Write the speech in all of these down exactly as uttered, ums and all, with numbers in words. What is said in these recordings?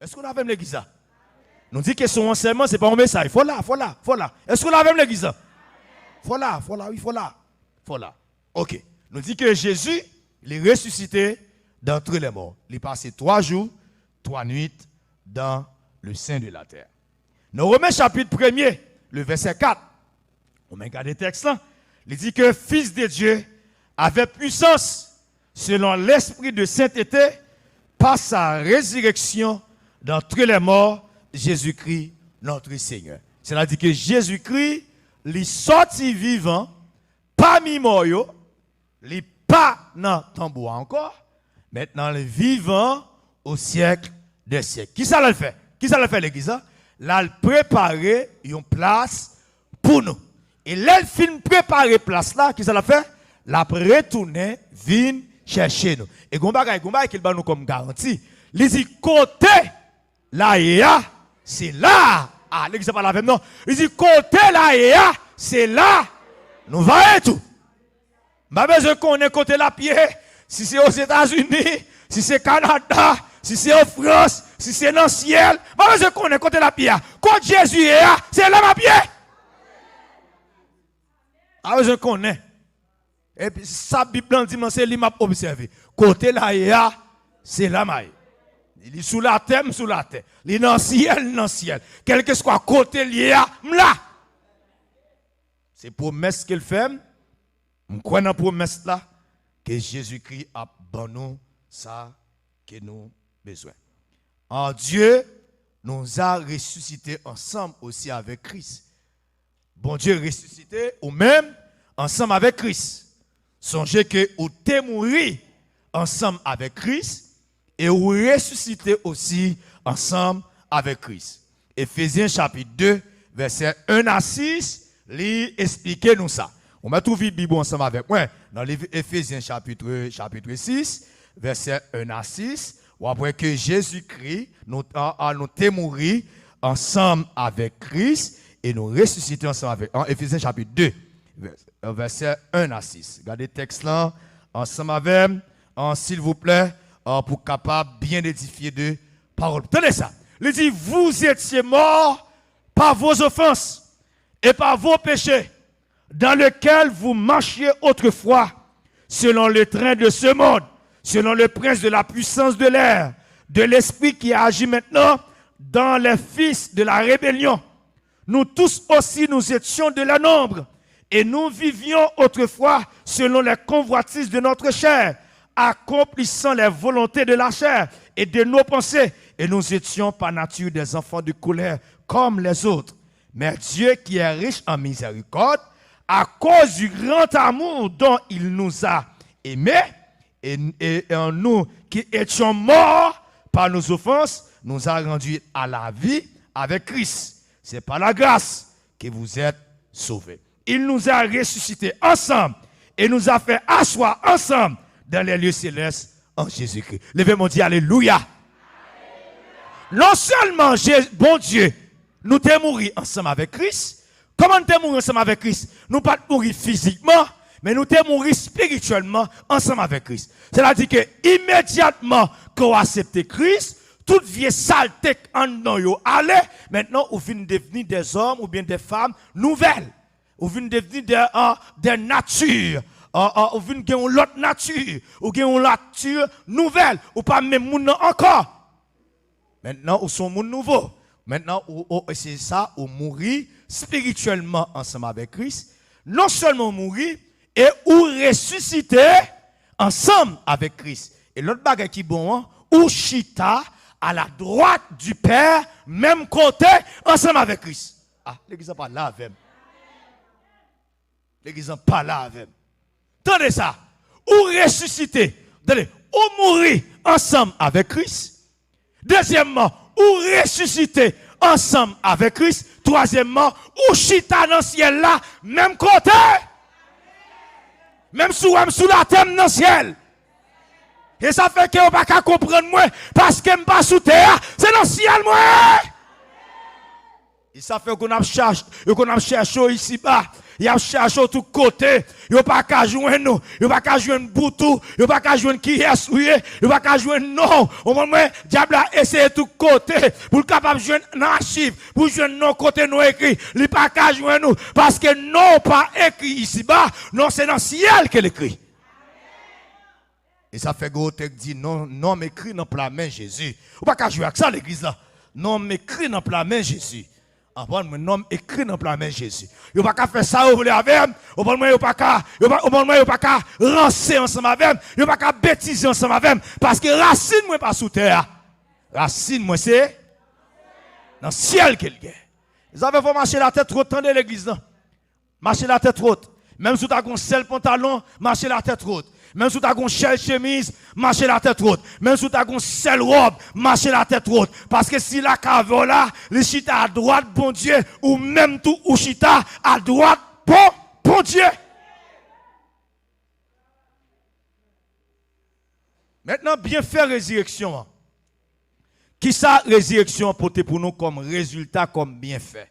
Èske w la avè m legliz la? Nou di ke se yon ansèyman, se pa yon mesaj. Fò w la, fò w la, fò w la. Èske w la avè m legliz la? Fò w la, fò w la, wi, fò w la. Fò w la. Ok. Nou di ke Jezi, li resisite d'entre les morts. Li pase twa jou, twa nuit dans le sein de la terre. Nan Women chapit premye, le vèsè kat, ou menm gade tèks lan, li di ke Fils de Dieu avait puissance selon l'esprit de sainteté par sa résurrection d'entre les morts, Jésus-Christ notre Seigneur. Sètadi ke Jezikri, li sòti vivan pami mò yo, li pa nan tonbo a ankò, mentnan li vivan au siècle des siècles. Kisa l al fè? Kisa l al fè legliz la? L al prepare yon plas pou nou. E lè l fin prepare plas la, kisa l ap fè? L ap retounen vin chèche nou. E gon bagay, gon bagay ke l ban nou kòm garanti. Li di, kote l a ye a, se la. A, legliz la pale avè m non. Li di, kote l a ye a, se la nou va ye tou. M pa bezwen konnen kote l ap ye, si se Ozetazini, si se Kanada, si se an Frans, si se nan syèl. M pa bezwen konnen kote l ap ye a. Kot Jezi ye a, se la m ap ye. M pa bezwen konnen. Epi sa Bib lan di m lan, se li m ap obsève. Kote l a ye a, se la m a ye. Li sou latè, m sou latè. Li nan syèl, m nan syèl. Kèlkeswa kote l ye a, m la. Se pwomès ke l fè m. M kwè nan pwomès la, ke Jezikri ap ban nou sa ke nou bezwen. En Dieu nous a ressuscités ensemble aussi avec Christ. Bondye resisite ou menm ansanm avèk Kris. Sonje ke ou te mouri ansanm avèk Kris e ou resisite osi ansanm avèk Kris. Efezyen chapit de, vèsè en a sis, li esplike nou sa. Ou mèt ouvri Bib ou ansanm avèk mwen nan liv Efezyen chapit, chapit sis, vèsè en a sis, w ap wè ke Jezikri, nou, a, a, nou te mouri ansanm avèk Kris e nou resisite ansanm avèk, an Efezyen chapit de, vè-, vèsè en a sis. Gade tèks lan ansanm avè m, an, silvouplè, an, pou kapab byen edifye de pawòl. Tande sa. Li di, vous étiez morts par vos offenses et par vos péchés, dans lesquels vous marchiez autrefois, selon le train de ce monde, selon le prince de la puissance de l'air, de l'esprit qui agit maintenant dans les fils de la rébellion. Nous tous aussi, nous étions de leur nombre, et nous vivions autrefois selon les convoitises de notre chair, accomplissant les volontés de la chair et de nos pensées, et nous étions par nature des enfants de colère comme les autres. Mais Dieu, qui est riche en miséricorde, à cause du grand amour dont il nous a aimés, et, et en nous qui étions morts par nos offenses, nous a rendus à la vie avec Christ. C'est par la grâce que vous êtes sauvés. Il nous a ressuscités ensemble et nous a fait asseoir ensemble dans les lieux célestes en Jésus-Christ. Leve men w, di alelouya. Non sèlman Je-, Bondye, nou te mouri ansanm avèk Kris. Kòman nou te mouri ansanm avèk Kris? Nou pa t mouri fizikman, men nou te mouri espirityèlman ansanm avèk Kris. Sètadi ke imedyatman ke w aksepte Kris, tout vye salte k anndan w yo ale, mentnan ou vin devni dèzòm oubyen dè fanm nouvèl. Ou vin devni dè, an, dè nati. An, an, ou vin gen yon lòt nati. Ou gen yon nati nouvèl. Ou pa menm moun nan ankò. Mentnan, ou se yon moun nouvo. Mentnan, ou, ou, e se sa, ou mouri espirityèlman ansanm avèk Kris. Non sèlman ou mouri, e ou resisite ansanm avèk Kris. E lòt bagay ki bon an, ou chita à la droite du Père, menm kote ansanm avèk Kris. A, legliz la pale avè m. Legliz la pale avè m. Tande sa. Ou resisite. Tande, ou mouri ansanm avèk Kris. Dezyèmman, ou resisite ansanm avèk Kris. Twazyèmman, ou chita nan syèl la, menm kote. Menm si w wè m sou latè, m nan syèl. E sa fè ke yo pa ka konprann mwen, paske m pa sou tè a, se nan syèl mwen ye. E sa fè yo konn ap chach-, yo konn ap chèche w isiba. Y ap chèche w tout kote. Yo pa ka jwenn ou. Yo pa ka jwenn bout ou. Yo pa ka jwenn kiyès ou ye. Yo pa ka jwenn non w. Ou konprann mwen? Dyab la eseye tout kote pou l kapab jwenn nan achiv, pou jwenn non kote non ekri. Li pa ka jwenn ou. Paske non w pa ekri isiba. Non se nan syèl ke l ekri. E sa fè gen otè k di, non, non m ekri nan pla men Jezi. Ou pa ka jwe ak sa, legliz la. Non m ekri nan pla men Jezi. Aprann mwen, non m ekri nan pla men Jezi. Yo pa ka fè sa yo vle avè m. Ou konprann mwen, yo pa ka, yo pa, ou konprann mwen, yo pa ka ranse ansanm avè m. Yo pa ka betize ansanm avè m. Paske rasin mwen pa sou tè a. Rasin mwen se nan syèl ke l gen. Zafè fò mache latèt twòt, tande legliz lan. Mache latèt wot. Menm si w ta gon sèl pantalon, mache latèt wot. Menm si w ta gon sèl chemiz, mache latèt wot. Menm si w ta gon sèl wòb, mache latèt wot. Paske sila k avè w la, li chita adwat Bondye, ou menm tou ou chita adwat bon Bondye. Mentnan, byenfè rezireksyon an. Kisa rezireksyon an pote pou nou kòm rezilta, kòm byenfè?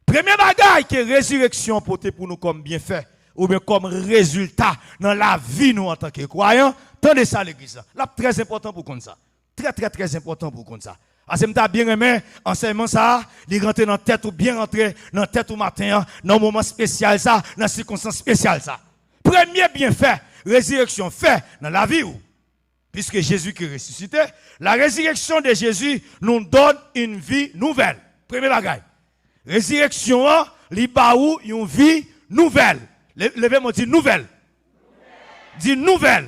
Premye bagay ke rezireksyon an pote pou nou kòm byenfè, oubyen kòm rezilta nan lavi nou antanke kwayan, tande sa legliz la. L ap trè enpòtan pou konn sa. Trè, trè, trè enpòtan pou konn sa. Paske m ta byen renmen ansèyman sa a, li rantre nan tèt ou, byen rantre nan tèt ou maten an, nan moman espesyal sa, nan sikonstans espesyal sa. Premye byenfè rezireksyon fè nan lavi w, puisque Jésus-Christ est ressuscité, la résurrection de Jésus nous donne une vie nouvelle. Premye bagay, rezireksyon an, li ba ou yon vi nouvèl. Le-, leve men, di nouvèl. Di nouvèl.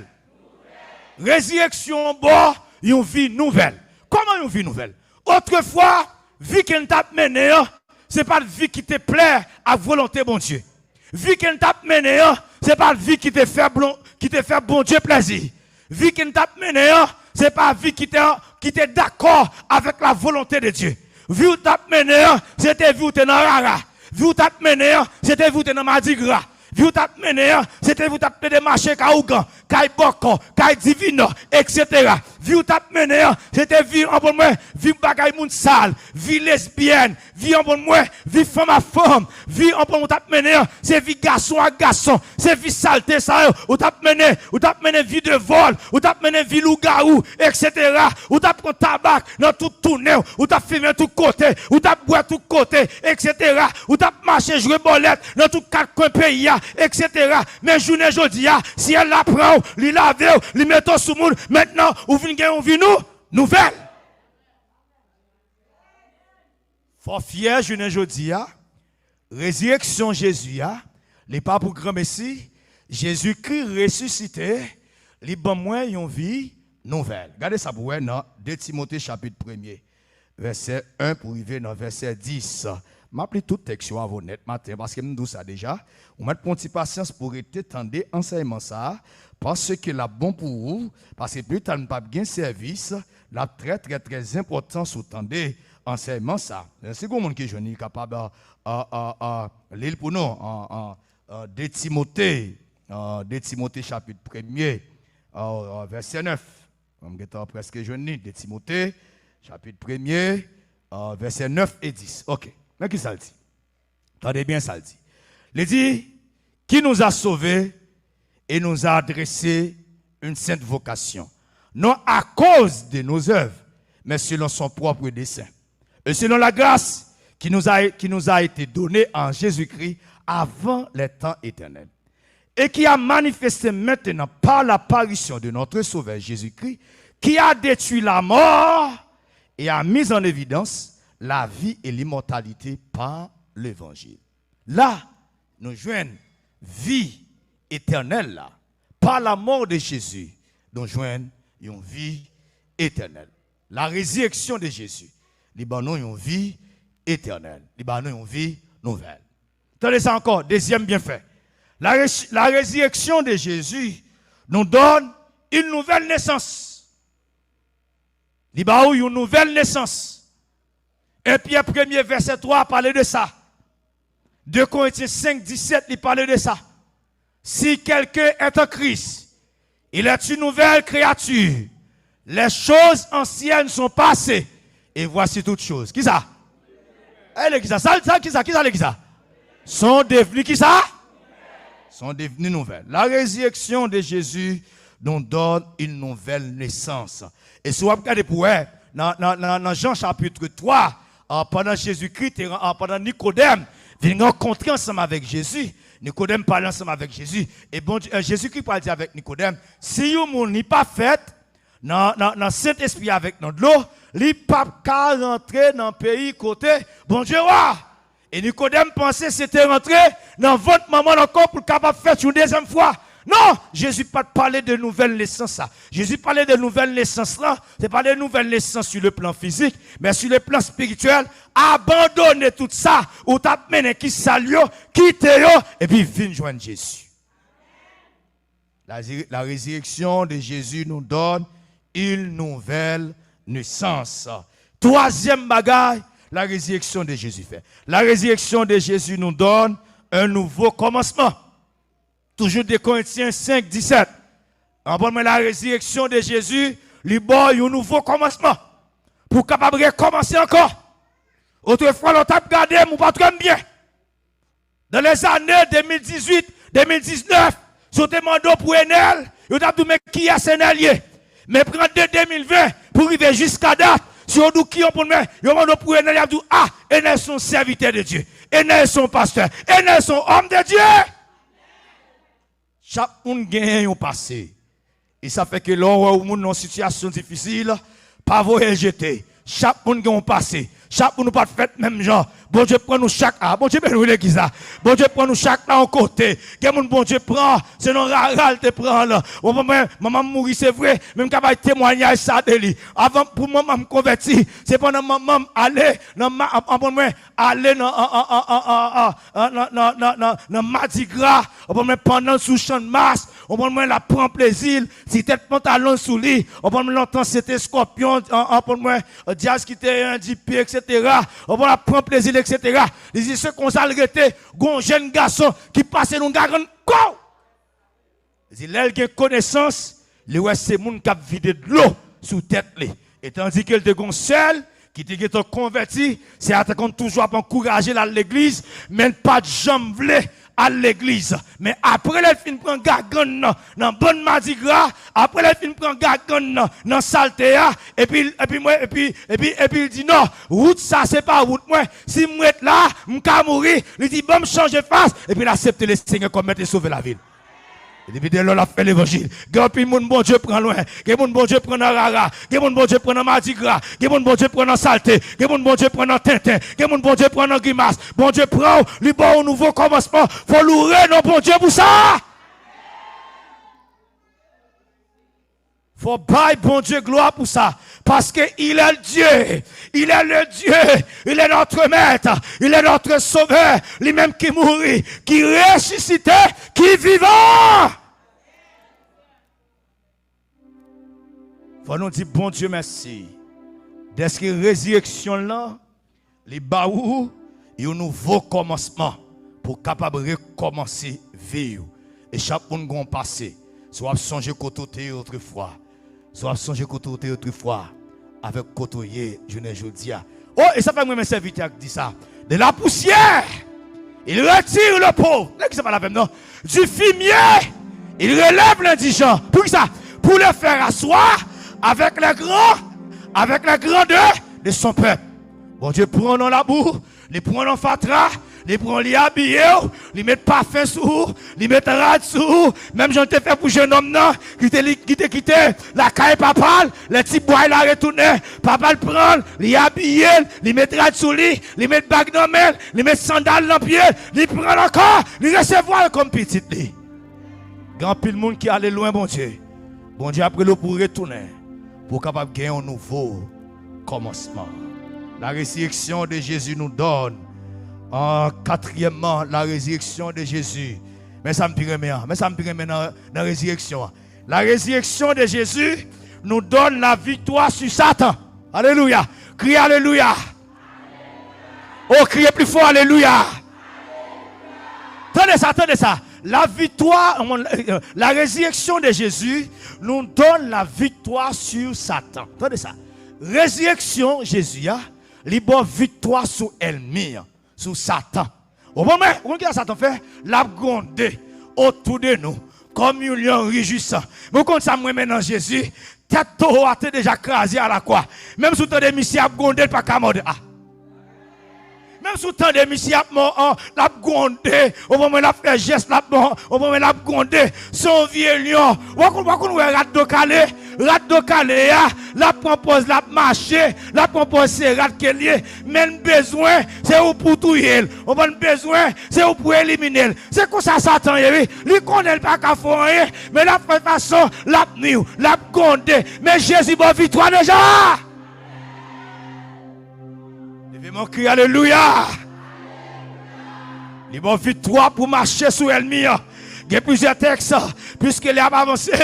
Rezireksyon an ba w yon vi nouvèl. Kòman yon vi nouvèl? Otrefwa, vi ke n t ap mennen an, se pa t vi ki te plè ak volonte Bondye. Vi ke n t ap mennen an, se pa t vi ki te fè blon-, ki te fè Bondye plèzi. Vi ke n t ap mennen an, se pa vi ki te, ki te dakò avèk la volonte de Dye. Vi w t ap mennen an, se te vi w te nan rara. Vi w t ap mennen an, se te vi w te nan madigra. Vi w t ap mennen an, se te vi w t ap plede mache kay ougan, kay bòkò, kay divinò, etsetera. Vi w t ap mennen an, se te vi, anpwen mwen, vi bagay moun sal, vi lesbyèn, vi anpwen mwen, vi fanm ak fanm, vi anpwen ou t ap mennen an, se vi gason ak gason, se vi salte sa yo, ou t ap mennen, ou t ap mennen vi de vòl, ou t ap mennen vi lougawou, etsetera. Ou t ap pran tabak nan tout tounen w, ou t ap fimen tout kote, ou t ap bwè tout kote, etsetera. Ou t ap mache jwe bòlèt nan tout kat kwen peyi a, etsetera. Men jounen jodi a, syèl la pran w, li lave w, li mete w sou moun. Mentnan, ou vin gen yon vi nou, nouvèl. Fò fyè jounen jodi a, rezireksyon Jezi a, li pa pou granmesi, Jezikri resisite, li ban mwen yon vi nouvèl. Gade sa pou wè nan de Timote chapit premye, vèsè en pou rive nan vèsè dis. M ap li tout tèks yo avè w nèt maten, paske m di w sa deja. Ou mèt pran yon ti pasyans pou w rete tande ansèyman sa a, paske l ap bon pou ou, paske pita n p ap gen sèvis, l ap trè, trè, trè enpòtan si w tande ansèyman sa a. Si gen moun ki jwenn li, li kapab, a, a, a, a, li l pou nou, a, a, a, de Timote, a, de Timote chapit premye, a, a, vèsè nèf. M gentan prèske jwenn li, de Timote, chapit premye, a, vèsè nèf e dis. Oke, men kisa l di? Tande byen sa l di. Li di, qui nous a sauvés et nous a adressé une sainte vocation, non à cause de nos œuvres, mais selon son propre dessein, et selon la grâce qui nous a, qui nous a été donnée en Jésus-Christ avant les temps éternels, et qui a manifesté maintenant par l'apparition de notre Sauveur Jésus-Christ, qui a détruit la mort et a mis en évidence la vie et l'immortalité par l'évangile. La, nou jwenn vi etènèl la. Pa lamò de Jezi, nou jwenn yon vi etènèl. La résurrection de Jésus, li ban nou yon vi etènèl. Li ban nou yon vi nouvèl. Tande sa ankò, dezyèm byenfè. La rés-, la résurrection de Jésus nous donne une nouvelle naissance. Li ba ou yon nouvèl nesans. En Pyè premye vèsè twa pale de sa. De Korentyen senk disèt, li pale de sa. Si quelqu'un est en Christ, il est une nouvelle créature. Les choses anciennes sont passées, et voici toutes choses. Kisa? E legliz la, sa, sa, kisa, kisa legliz la? Sont devenus kisa? Sont devenus nouvelles. La résurrection de Jésus nous donne une nouvelle naissance. E si w ap gade pou wè, nan, nan, nan, nan Jan chapit twa, ah, pandan Jezikri te, ah, pandan Nikodèm vin rankontre ansanm avèk Jezi, Nikodèm pale ansanm avèk Jezi, e Bondye, eh, Jezikri pral di avèk Nikodèm, si yon moun li pa fèt nan, nan, nan Sentespri avèk nan dlo, li p ap ka rantre nan peyi kote Bondye wa. E Nikodèm panse se te rantre nan vant manman l ankò pou l kapab fèt yon dezyèm fwa. Non, Jezi pa t pale de nouvèl nesans sa. Jezi pale de nouvèl nesans lan, se pa de nouvèl nesans sur le plan physique, mais sur le plan spirituel, abandone tout sa ou t ap mennen ki sal yo, kite yo, epi vin jwenn Jezi. La, la résurrection de Jésus nous donne une nouvelle naissance. Twazyèm bagay, la résurrection de Jésus fè. La résurrection de Jésus nous donne un nouveau commencement. Toujou de Korentyen senk disèt. Konprann mwen, la résurrection de Jésus, li ba w yon nouvo kòmansman. Pou w kapab rekòmanse ankò. Otrefwa, lè w t ap gade m, ou pa t wè m byen. Dans les années deux mille dix-huit, deux mille dix-neuf, si w te mande w pou Enèl, yo t ap di w, men kiyès Enèl ye? Men pran de de mil ven pou rive jiska dat, si yo di w ki yon moun, men yo mande w pou Enèl, y ap di w, a, Enèl se yon sèvitè de Dye, Enèl se yon pastè, Enèl se yon òm de Dye. Chak moun genyen yon pase. E sa fè ke lè w wè yon moun nan yon sitiyasyon difisil, pa voye l jete. Chak moun gen yon pase. Chak moun nou pa t fèt menm jan. Bondye pran nou chak la. Bondye beni w legliz la. Bondye pran nou chak la yon kote. Gen moun Bondye pran, se nan rara l te pran l. Ou konprann mwen, manman m mouri se vre, men m ka bay temwayaj sa de li. Avan pou manman m konvèti, se pandan manman m ale nan ma, konprann mwen, ale nan, an, an, an, an, an, an, nan, nan, nan, nan, nan madigra, ou konprann mwen, pandan l sou chanmas, ou konprann mwen, l ap pran plezi l, ti tèt pantalon l sou li, ou konprann mwen, lontan se te eskòpyon, an, an, konprann mwen, dyaz ki te endipye, etsetera. Ou konprann, l ap pran plezi l, etsetera. Li di, se konsa l rete, gon jèn gason ki pase nan gagann kò w. Li di, lè l gen konesans, li wè se moun k ap vide dlo sou tèt li. E tandi ke l te gon sè l ki te gentan konvèti, sè a te konn toujou ap ankouraje l al legliz, men l pa t janm vle al legliz. Men apre lè l fin pran gagann nan, nan bann madigra, apre lè l fin pran gagann nan, nan salte a, epi, epi mwen, epi, epi, epi l di, non, wout sa se pa wout mwen. Si m ret la, m ka mouri. Li di, ban m chanje fas, epi l aksepte Lesenyè kòm Mèt e Sovè lavi l. E depi de lè l ap fè levanjil. Gen anpil moun Bondye pran lwen. Gen moun Bondye pran nan rara. Gen moun Bondye pran nan madigra. Gen moun Bondye pran nan salte. Gen moun Bondye pran nan tenten. Gen moun Bondye pran nan grimas. Bondye pran w, li ba w yon nouvo kòmansman. Fò w loure non Bondye pou sa. Fò w bay Bondye glwa pou sa. Paske il est Dieu. Il est le Dieu. Il est notre maître. Il est notre sauveur. Li menm ki mouri, ki resisite, ki vivan. Fò nou di Bondye mèsi dèske rezireksyon l lan, li ba ou yon nouvo kòmansman pou w kapab rekòmanse vi w. E chak moun gen yon pase. Si w ap sonje kote w te ye otrefwa, si w ap sonje kote w te ye otrefwa, avèk kote w ye jounen jodi a. O, e sa fè m renmen sèvitè a k di sa. De la poussière, il retire le pauvre. Nèg ki sa pale avè m, non? Du fumier, il relève l'indigent. Poukisa? Pour le faire asseoir avec les grands, avec les grands de, de son peuple. Bondye pran w nan labou, li pran w nan fatra, li pran w, li abiye w, li met pafen sou ou, li met rad sou ou. Menm jan l te fè pou jennonm nan, ki te, li, ki te kite lakay papa l, lè ti bway la retounen, papa l pran l, li abiye l, li met rad sou li, li met bag nan men l, li met sandal nan pye l, li pran l ankò, li resevwa l kòm pitit li. Gen anpil moun ki ale lwen Bondye. Bondye ap rele w pou w retounen, pou w kapab gen yon nouvo kòmansman. La résurrection de Jésus nous donne, en quatrièmement, la résurrection de Jésus. Men sa m pi renmen an. Men sa m pi renmen nan, nan rezireksyon an. La résurrection de Jésus nous donne la victoire sur Satan. Alelouya. Kriye alelouya. Oh, kriye pli fò, alelouya. Tande sa, tande sa. La victoire, la résurrection de Jésus nous donne la victoire sur Satan. Tande sa. Rezireksyon Jezi a, Li ba w viktwa sou ènmi an, sou Satan. Ou konprann mwen? Ou konn kisa Satan fè? L ap gwonde otou de nou kòm yon lyon rijisan. Men ou konn sa m renmen nan Jezi? Tèt towo a te deja kraze alakwa. Menm si w tande misye ap gwonde, l pa ka mòde. Ah! Menm si w tande misye ap mò, an, l ap gwonde, ou konprann mwen, l ap fè jès, l ap mò, ou konprann mwen, l ap gwonde. Se yon vye lyon. W a konn, w a konn wè rat do kale? Rat do kale a, l ap pran pòz, l ap mache, l ap pran pòz se rat ke l ye. Men l bezwen, se ou pou touye l. Ou konprann, bezwen, se ou pou elimine l. Se konsa Satan ye, wi. Li konnen l pa ka fè w anyen, men l ap fè fason, l ap nwi w, l ap gwonde. Men Jezi ba w viktwa deja! Leve men w, kri alelouya! Li ba w viktwa pou mache sou ènmi an. Gen plizyè tèks, piske lè ap avanse,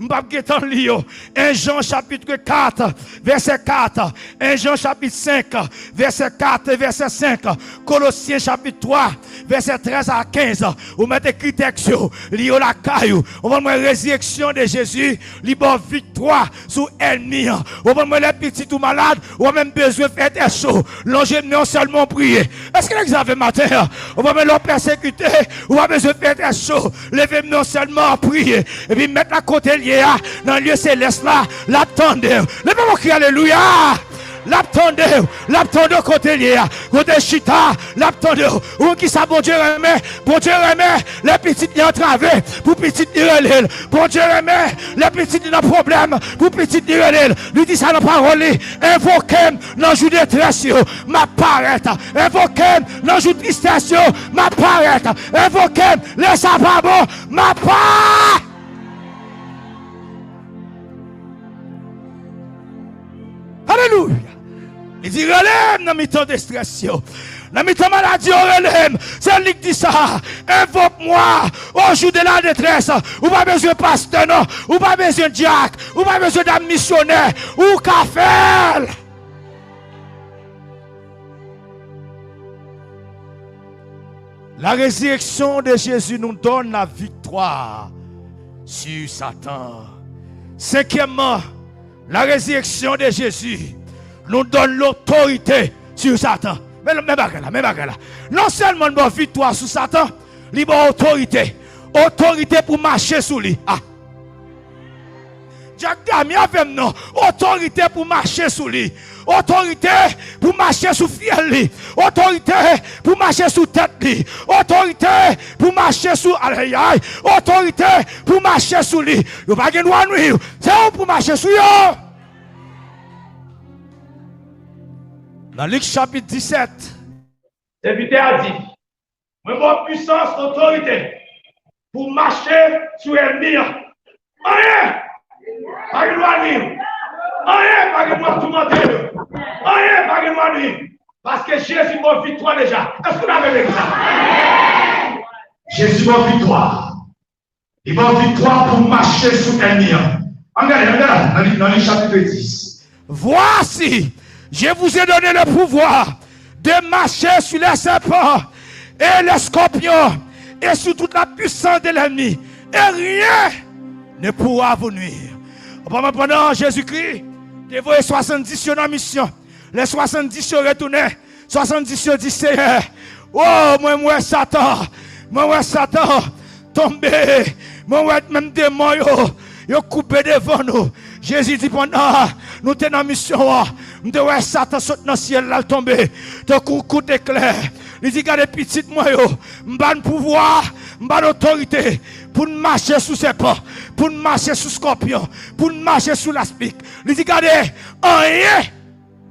m p ap gentan li yo. En Jan chapit kat, vèsè kat. En Jan chapit senk, vèsè kat e vèsè senk. Kolosyen chapit twa, vèsè trèz a kenz. Ou mèt ekri tèks yo, li yo lakay ou. Ou konprann mwen, rezireksyon de Jezi, li ba w viktwa sou ènmi an. Ou konprann mwen, lè pitit ou malad, ou pa menm bezwen fè tèt cho. Lonje men w sèlman, w priye. Èske legliz avè m maten an? Ou konprann mwen, lè w pèsekite, ou pa bezwen fè tèt cho. Leve men w sèlman, w priye. Epi Mèt la, kote l ye a, nan lye selès la, l ap tande w. Leve men w, kri alelouya! L ap tande w. L ap tande w kote l ye a. Kote l chita, l ap tande w. Ou konn kisa Bondye renmen? Bondye renmen lè pitit li antrave, pou pitit li rele l. Bondye renmen lè pitit li nan pwoblèm, pou pitit li rele l. Li di sa nan pawòl li: Envoke m nan jou detrès yo, m ap parèt. Envoke m nan jou tristès yo, m ap parèt. Envoke m lè sa pa bon, m ap pa. Alelouya! Li di: Rele m nan mitan detrès yo. Nan mitan maladi yo, rele m. Se li k di sa. Invoque-moi au jour de la détresse. Ou pa bezwen pastè, non. Ou pa bezwen dyak. Ou pa bezwen dam misyonè. Ou ka fè l. La résurrection de Jésus nous donne la victoire sur Satan. Senkyèmman, la résurrection de Jésus nous donne l'autorité sur Satan. Men, men bagay la, men bagay la. Non sèlman l ba w viktwa sou Satan, li ba w otorite. Otorite pou mache sou li. Ah. Dyak Dami avè m non. Otorite pou mache sou li. Otorite pou mache sou fyèl li. Otorite pou mache sou tèt li. Otorite pou mache sou, ayayay. Otorite pou mache sou li. Yo pa gen dwa nwi w. Se ou pou mache sou yo. Nan Lik chapit disèt. Sèvitè a di, mwen ba w pwisans, otorite pou mache sou ènmi an. Anyen pa gen dwa nwi w. Anyen pa gen dwa toumante w. Anyen pa gen dwa nwi w. Paske Jezi ba w viktwa deja. Èske nou avè m legliz la? Jezi ba w viktwa. Li ba w viktwa pou mache sou ènmi an. Ann gade, ann gade, nan Lik, nan Lik chapit dis. Voici, je vous ai donné le pouvoir de marcher sur les serpents et les scorpions et sur toute la puissance de l'ennemi, et rien ne pourra vous nuire. Pandan, pandan Jezikri te voye swasanndis yo nan misyon, lè swasanndis yo retounen, swasanndis yo di, Seyè, o, mwen, mwen wè Satan, mwen wè Satan tonbe, mwen wè menm demon yo, yo koupe devan nou. Jezi di, pandan nou te nan misyon an, m te wè Satan sot nan syèl la, l tonbe tankou kout eklè. Li di, gade pitit mwen yo, m ba n pouvwa, m ba n otorite pou n mache sou sèpan, pou n mache sou skòpyon, pou n mache sou laspik. Li di, gade, anyen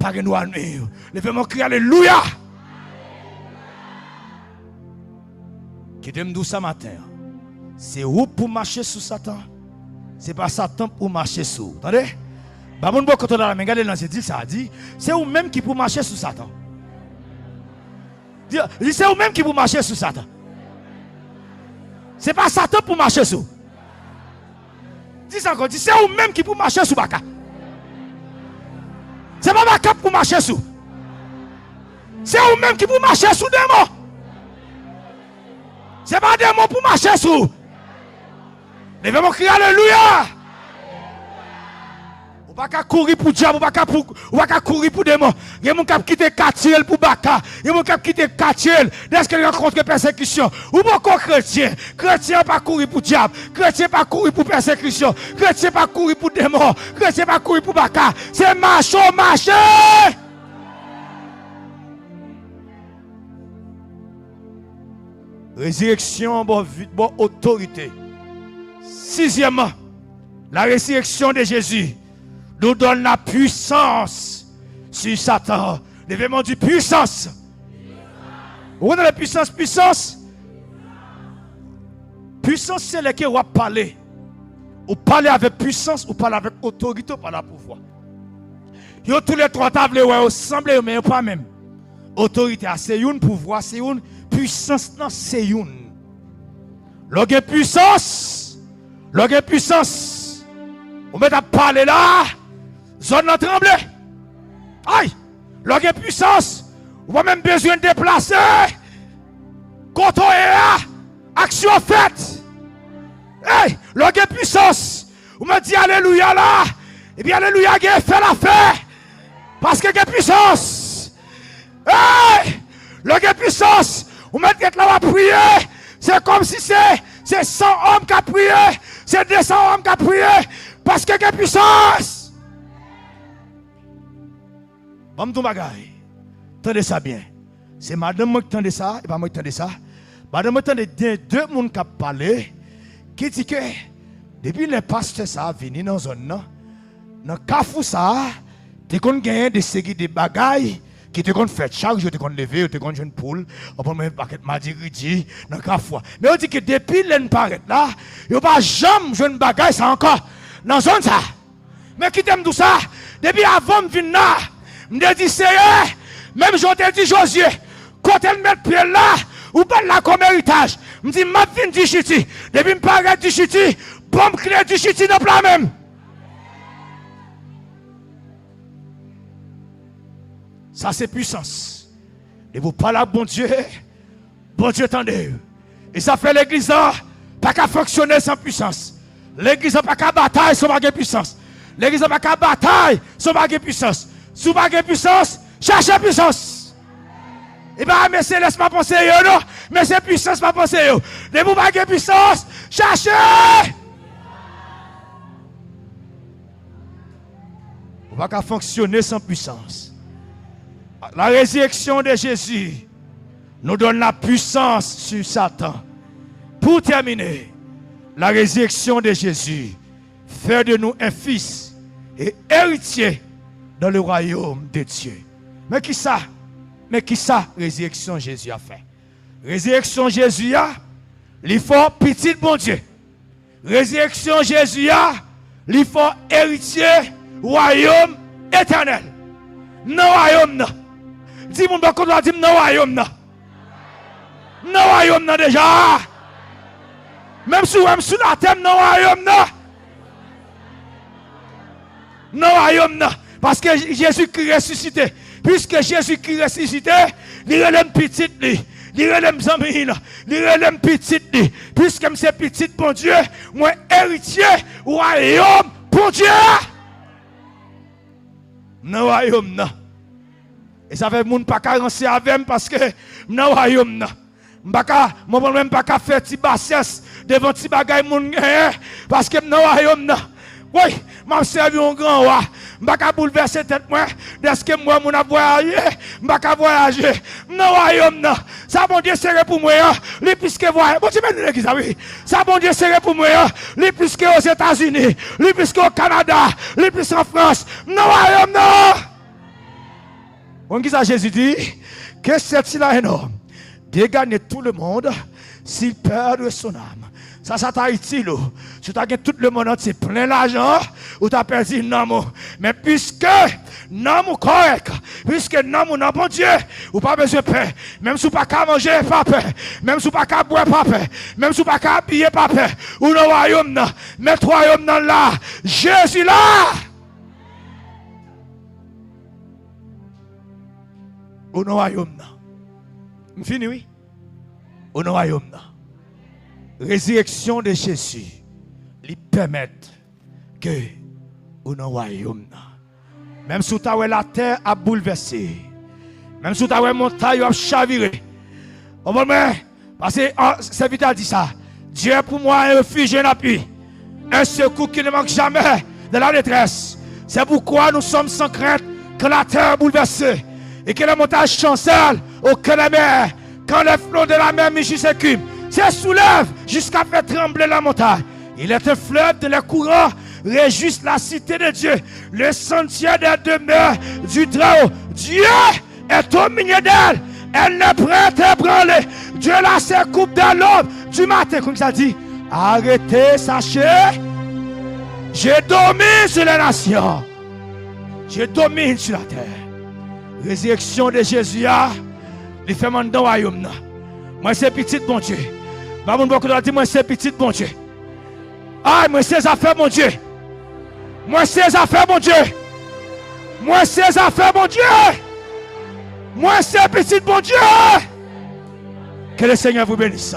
pa gen dwa nwi w. Leve men w, kri alelouya. Kite m di w sa maten an. Se ou pou mache sou Satan. Se pa Satan pou mache sou ou. Tande? Ba moun bò kote w la, men gade l nan zye, di l sa, di, se ou menm ki pou mache sou Satan. Di, di, se ou menm ki pou mache sou Satan. Se pa Satan pou mache sou ou. Di sa ankò, di, se ou menm ki pou mache sou baka. Se pa baka pou mache sou. Se ou menm ki pou mache sou demon. Se pa demon pou mache sou. Leve men w, kri alelouya. Ou pa ka kouri pou dyab, ou pa ka, pou, ou pa ka kouri pou demon. Gen moun k ap kite katye l pou baka. Gen moun k ap kite katye l dèske l rankontre pèsekisyon. Ou poko kretyen. Kretyen pa kouri pou dyab. Kretyen pa kouri pou pèsekisyon. Kretyen pa kouri pou demon. Kretyen pa kouri pou baka. Se mache w mache! Rezireksyon an ba w vi-, ba w otorite. Sizyèmman, la résurrection de Jésus nous donne la puissance sur Satan. Leve men w, di, pwisans. Ou konnen pwisans, pwisans? Pwisans se lè ke w ap pale. Ou pale avèk pwisans, ou pale avèk otorite, ou pale avèk pouvwa. Yo toulètwa ta vle wè yo sanble yo, men yo pa menm. Otorite a se youn, pouvwa se youn, pwisans nan se youn. Lè w gen pwisans, lè w gen pwisans, ou mèt ap pale la, zòn nan tranble. Ay! Lè w gen pwisans, ou pa menm bezwen deplase. Kote w ye a, aksyon fèt. Ey, lè w gen pwisans, ou mèt di alelouya la, epi alelouya gen efè l ap fè. Paske gen pwisans. Ey, lè w gen pwisans, ou mèt ret la w ap priye. Se kòmsi se, se san òm k ap priye, se de san òm k ap priye, paske gen pwisans. Ban m di w yon bagay. Tande sa byen. Se madanm mwen ki tande sa, e pa mwen ki tande sa. Madanm mwen tande de, de moun k ap pale, ki di ke depi lè pastè sa a vini nan zòn nan, nan kafou sa a, te konn genyen de seri de bagay ki te konn fèt. Chak jou yo te konn leve, yo te konn jwenn poul, w konprann mwen, pakèt madiridi nan kafou a. Men yo di ke depi lè n parèt la, yo pa janm jwenn bagay sa ankò nan zòn sa a. Men kite m di w sa, depi avan m vin la, m te di, Seyè, menm jan w te di Jozye, kote l met pye l la, ou ba l la kòm eritaj. M di, m ap vin di Chiti. Depi m parèt di Chiti, ban m kle di Chiti nan pla men m. Sa se pwisans. Depi w pale ak Bondye, Bondye tande. E sa fè legliz la pa ka fonksyone san pwisans. Legliz la pa ka batay san w pa gen pwisans. Legliz la pa ka batay san w pa gen pwisans. Si w pa gen pwisans, chache pwisans. E pa men se lès m ap anseye yo non, men se pwisans m ap anseye yo. Depi w pa gen pwisans, chache! Ou pa ka fonksyone san pwisans. La résurrection de Jésus nous donne la puissance sur Satan. Pour terminer, la résurrection de Jésus fait de nous un fils et héritier dans le royaume de Dieu. Men kisa, men kisa rezireksyon Jezi a fè? Rezireksyon Jezi a, li fè w pitit Bondye. Rezireksyon Jezi a, li fè w eritye wayòm etènèl. M nan wayòm nan. Di moun bò kote w la, di, "M nan wayòm nan. M nan wayòm nan deja." Menm si w wè m sou latè, m nan wayòm nan. Nan wayòm nan. Paske Jezikri resisite. Piske Jezikri resisite, li rele m pitit li. Li rele m zanmi l. Li rele m pitit li. Piske m se pitit Bondye, mwen eritye wayòm Bondye a. M nan wayòm nan. E sa fè moun pa ka ranse avè m paske m nan wayòm nan. M pa ka, mwen, mwen menm, m pa ka fè ti basès devan ti bagay moun genyen, paske m nan wayòm nan. Woy, m ap sèvi yon gran wa. M pa ka boulvèse tèt mwen, dèske m wè moun ap vwayaje, m pa ka vwayaje. M nan wayòm nan. Sa Bondye sere pou mwen an, li plis ke vwayaj. Bondye beni legliz la, wi. Sa Bondye sere pou mwen an, li plis ke Ozetazini, li plis ke o Kanada, li plis an Frans. M nan wayòm nan. Konn kisa Jezi di? Que sert-il à un homme de gagner tout le monde s'il perd son âme? Sa, sa ta itil ou. Si w ta gen tout lemonn antye plen lajan, ou ta pèdi nanm ou. Men piske nanm ou kòrèk, piske nanm ou nan Bondye, ou pa bezwen pè. Menm si w pa ka manje, pa pè. Menm si w pa ka bwè, pa pè. Menm si w pa ka abiye, pa pè. Ou nan wayòm nan. Mèt wayòm nan la. Jezi la. Ou nan wayòm nan. M fini, wi. Ou nan wayòm nan. Rezireksyon de Jezi, li pèmèt ke ou nan wayòm nan. Menm si w ta wè latè ap boulvèse, menm si w ta wè montay yo ap chavire, konprann mwen, paske an, sèvitè a di sa, Dieu est pour moi un refuge et un appui, un secours qui ne manque jamais dans la détresse. C'est pourquoi nous sommes sans crainte quand la terre est bouleversée et que les montagnes chancellent au cœur des mers, quand les flots de la mer mugissent et écument, se soulèvent jusqu'à faire trembler la montagne. Il est un fleuve dont les courants réjouissent la cité de Dieu, le sanctuaire des demeures du Très-Haut. Dieu est au milieu d'elle. Elle ne peut être ébranlée. Dieu la secoue dès l'aube du matin. Comme ça dit, arrêtez, sachez, je domine sur les nations. Je domine sur la terre. Résurrection de Jésus a, li fè m anndan wayòm nan. Mwen se pitit Bondye. Ba moun bò kote a di, mwen se pitit Bondye. Ay, mwen se zafè Bondye. Mwen se zafè Bondye. Mwen se zafè Bondye. Mwen se pitit Bondye. Que le Seigneur vous bénisse.